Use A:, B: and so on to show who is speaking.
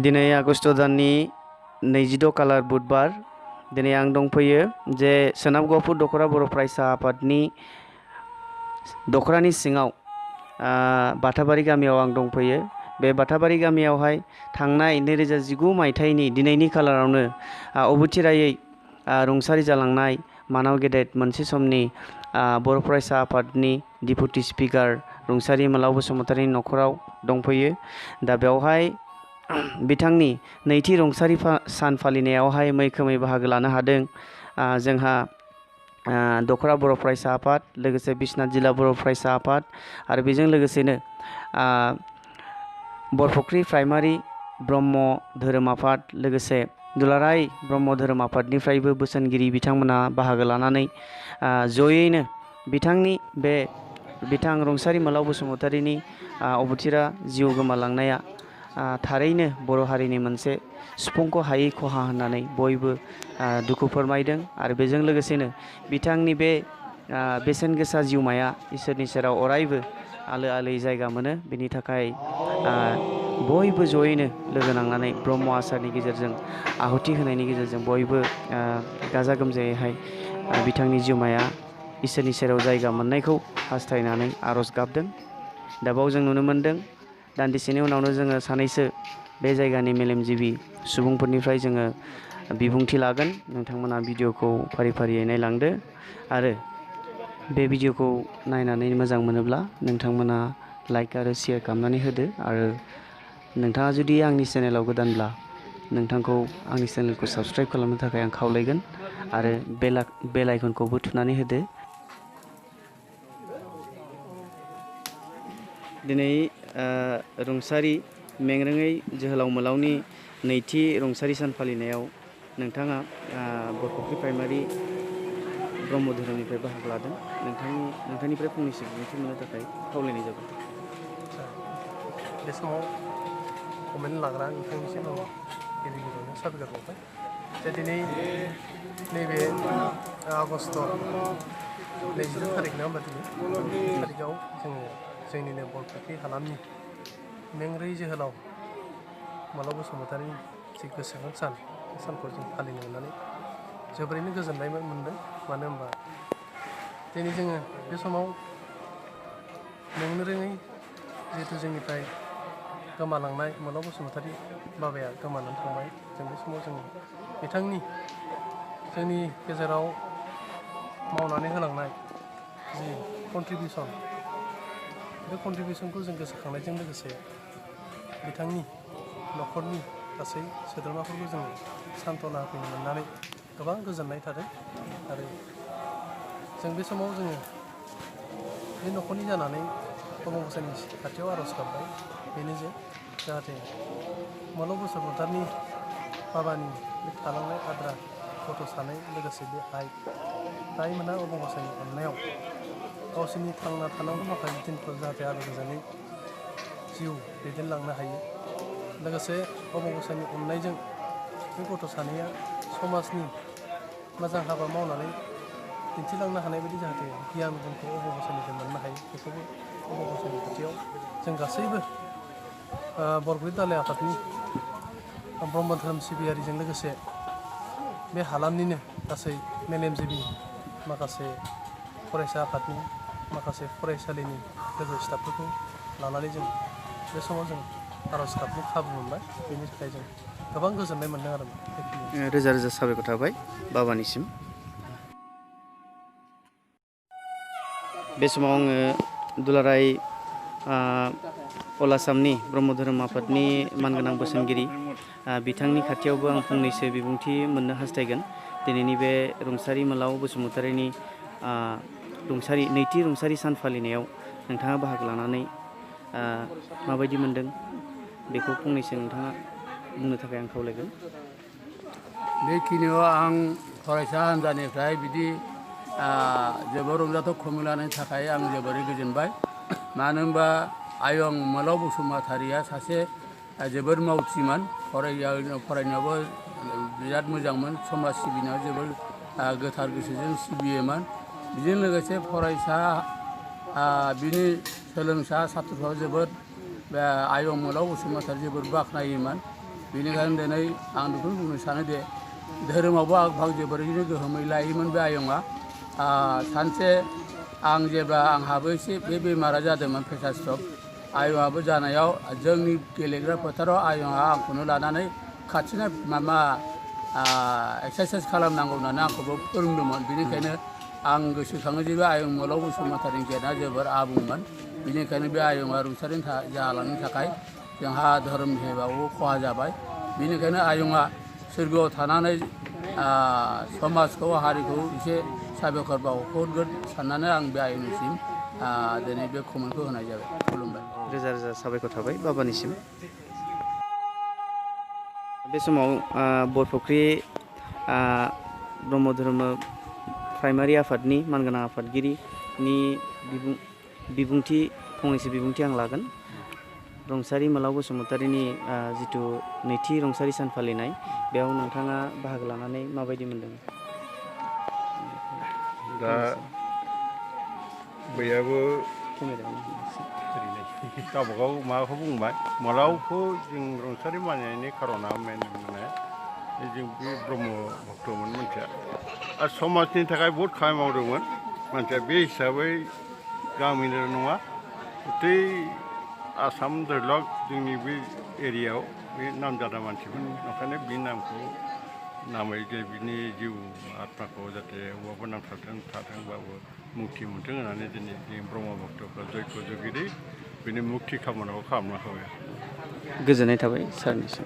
A: दिनै आगष्ट दाननि 26 खालार बुधबार दिनै आं दंफैयो जे सोनाब गहपुर दखरा बर' फरायसा आफादनि दखरानि सिङाव बाथाबारि गामियाव आं दंफैयो। बे बाथाबारि गामियावहाय थांनाय 2019 मायथाइनि दिनैनि खालारावनो अबथिरायै रुंसारि जालांनाय मानाव गेदेर मोनसे समनि बर' फरायसा आफादनि डिपुटि स्पिकार रुंसारि मलाव बसुमतारिनि न'खराव दंफैयो। दा बेवहाय बिथांनि नैथि रुंसारि सान फालिनायावहाय मैखोमै बाहागो लानो हादों जोंहा दखरा बर' फरायसा आफाद, लोगोसे बिश्वनाथ जिल्ला बर' फरायसा आफाद आरो बेजों लोगोसेनो बरफुख्रि प्राइमारि ब्रह्म धोरोम आफाद, लोगोसे दुलाराय ब्रह्म धोरोम आफादनिफ्रायबो बोसोनगिरि बिथांमोना बाहागो लानानै जयैनो बिथांनि बे बिथां रुंसारि मलाव बसुमतारिनि अबथिरा जिउ गोमालांनाया थारैनो बर' हारिनि मोनसे सुफुंखौ हायै खहा होननानै बयबो दुखु फोरमायदों आरो बेजों लोगोसेनो बिथांनि बे बेसेन गोसा जिउमाया इसोरनि सेराव अरायबो आलो आलोयै जायगा मोनो। बेनि थाखाय बयबो जयैनो लोगो नांनानै ब्रह्म आसारनि गेजेरजों आहुति होनायनि गेजेरजों बयबो गाजा गोमजायैहाय बिथांनि जिउमाया इसोरनि सेराव जायगा मोननायखौ हास्थायनानै आरज गाबदों। दा बाव जों नुनो मोनदों दान्दिसेनि उनावनो जोङो सानैसो बे जायगानि मेलेमजिबि सुबुंफोरनिफ्राय जोङो बिबुंथि लागोन। नोंथांमोना भिडिअखौ फारि फारियै नायलांदो आरो बे भिडिअखौ नायनानै मोजां मोनोब्ला नोंथांमोना लाइक आरो शेयार खालामनानै होदो आरो नोंथाङा जुदि आंनि चेनेलाव गोदानब्ला नोंथांखौ आंनि चेनेलखौ साबस्क्राइब खालामनो थाखाय आं खावलायगोन आरो बेल आइकनखौबो थुनानै होदो। दिनै रुंसारि मेंरोङै जोहोलाव मलावनि नैथि रुंसारि सान फालिनायाव नोंथाङा बरफुख्रि प्राइमारि ब्रह्म धोरोमनिफ्राय बाहागो लादों। नोंथांनिफ्राय फंनैसो बिबुंथि मोननो थाखाय खावलायनाय जाबाय।
B: बे समाव कमेन्ट लाग्रा नोंथांनिसिम आं गिबि गिबियावनो साबायखर बावबाय जे दिनै नैबे आगष्ट 22 थारिख नङा होमबा दिनै थारिखआव जोङो जोंनिनो बरफुख्रि हालामनि मेंरोङै जोहोलाव मलाव बसुमतारिनि जि गोसोखां सान बे सानखौ जों फालिनो मोननानै जोबोरैनो गोजोननाय मोनदों। मानो होनबा दिनै जोङो बे समाव मेंनो रोङै जिहेथु जोंनिफ्राय गोमालांनाय मलाव बसुमतारि बाबाया गोमानानै थांबाय। जों बे समाव जों बिथांनि जोंनि गेजेराव मावनानै होलांनाय जि कन्ट्रिबिउसन बे कन्ट्रिबिउसनखौ जों गोसोखांनायजों लोगोसे बिथांनि न'खरनि गासै सोद्रोमाफोरखौ जों सान्त्वना होफैनो मोननानै गोबां गोजोननाय थादों। आरो जों बे समाव जोङो बे न'खरनि जानानै अबं गसाइनि खाथियाव आर'ज गाबबाय बेनो जे जाहाथे मलाव बसुमतारिनि बाबानि बे थालांनाय आद्रा गथ' सानै लोगोसे बे आइमोना अबं गसाइनि अननायाव गावसोरनि थांना थानांगौ माखासे दिनफोर जाहाथे आलो गोजोनै जिउ दैदेनलांनो हायो। लोगोसे अबं गसाइनि अननायजों बे गथ' सानैया समाजनि मोजां हाबा मावनानै दिन्थिलांनो हानाय बायदि जाहाथे गियान गुनखौ अबं गसाइनिफ्राय मोननो हायो। बेखौबो अबं गसाइनि खाथियाव जों गासैबो बरफुख्रि दालाइ आफादनि ब्रह्म धोरोम सिबियारिजों लोगोसे बे हालामनिनो गासै मेलेमजिबि माखासे फरायसा आफादनि माखासे फरायसालिनि लोगो स्टाफफोरखौ लानानै जों बे समाव जों आर'ज गाबनो खाबु मोनबाय। बेनि थाखाय जों गोबां गोजोननाय मोनदों आरो
A: रोजा रोजा साबायखर थाबाय बाबानिसिम। बे समाव आङो दुलाराय अल आसामनि ब्रह्म धोरोम आफादनि मानगोनां बोसोनगिरि बिथांनि खाथियावबो आं फंनैसो बिबुंथि मोननो हास्थायगोन। दिनैनि बे रुंसारि मलाव बसुमतारिनि नैथि रुंसारि सान फालिनायाव नोंथाङा बाहागो लानानै माबायदि मोनदों बेखौ फंनैसो नोंथाङा बुंनो थाखाय आं खावलायगोन।
C: बेखिनियाव आं फरायसा हान्जानिफ्राय बिदि जोबोर रंजाथाव खमै लानायनि थाखाय आं जोबोरै गोजोनबाय। मानो होनबा आयं मलाव बसुमतारिया सासे जोबोर मावथिमोन, फरायनायावबो बिराद मोजांमोन, समाज सिबिनायाव जोबोर गोथार गोसोजों सिबियोमोन। बेजों लोगोसे फरायसा बिनि सोलोंसा साथ्रफ्राव जोबोद आयं मलाव बसुमतारि जोबोर बाख्नायोमोन। बेनिखायनो दिनै आं बेखौनो बुंनो सानोदि धोरोमावबो आग भाग जोबोरैनो गोहोमै लायोमोन बे आयंआ सानसे आं जेब्ला आंहाबो एसे बे बेमारा जादोंमोन प्रेसार स्ट्रक आयंआबो जानायाव जोंनि गेलेग्रा फोथाराव आयंआ आंखौनो लानानै खाथिना माबा एक्सारसाइस खालामनांगौ होननानै आंखौबो फोरोंदोंमोन बेनिखायनो आं गोसोखाङो जे बे आयं मोलाव बसुमतारिनि गियाना जोबोर आबुंमोन बेनिखायनो बे आयंआ रुंसारि जालांनो थाखाय जोंहा धोरोम सेबायावबो खहा जाबाय बेनिखायनो आयंआ सोरगोआव थानानै समाजखौ हारिखौ एसे साबायखर बावहरगोन साननानै आं बे आयंनिसिम दिनै बे कमेन्टखौ होनाय जाबाय खुलुमबाय
A: रोजा रोजा साबायखर थाबाय बाबानिसिम बे समाव बरफुख्रि ब्रह्म धोरोम प्राइमारि आफादनि मानगोनां आफादगिरिनि बिबुंथि फंनैसो बिबुंथि आं लागोन रुंसारि मोलाव बसुमतारिनि जिथु नैथि रुंसारि सान फालिनाय बेयाव नोंथाङा बाहागो लानानै माबायदि मोनदों
D: दा बैयाबो गावबागाव माबाखौ बुंबाय मोलावखौ जों रुंसारि मानिनायनि खार'ना मेन माने जों बे ब्रह्म भक्तमोन मानसिया आरो समाजनि थाखाय बहुद खामानि मावदोंमोन मानसिया बे हिसाबै गामिनिल' नङा गथै आसाम धोरलक जोंनि बे एरियायाव बे नामजादा मानसिमोन ओंखायनो बे नामखौ नामै जे बिनि जिउ आत्माखौ जाहाथे बबावबा थाथोंबाबो मुक्ति मोनथों होननानै दिनै जों ब्रह्म भक्तफ्रा जयग' जगिरि बिनि मुक्ति खामनाखौ खालामना होबाय
A: गोजोननाय थाबाय सारनिसिम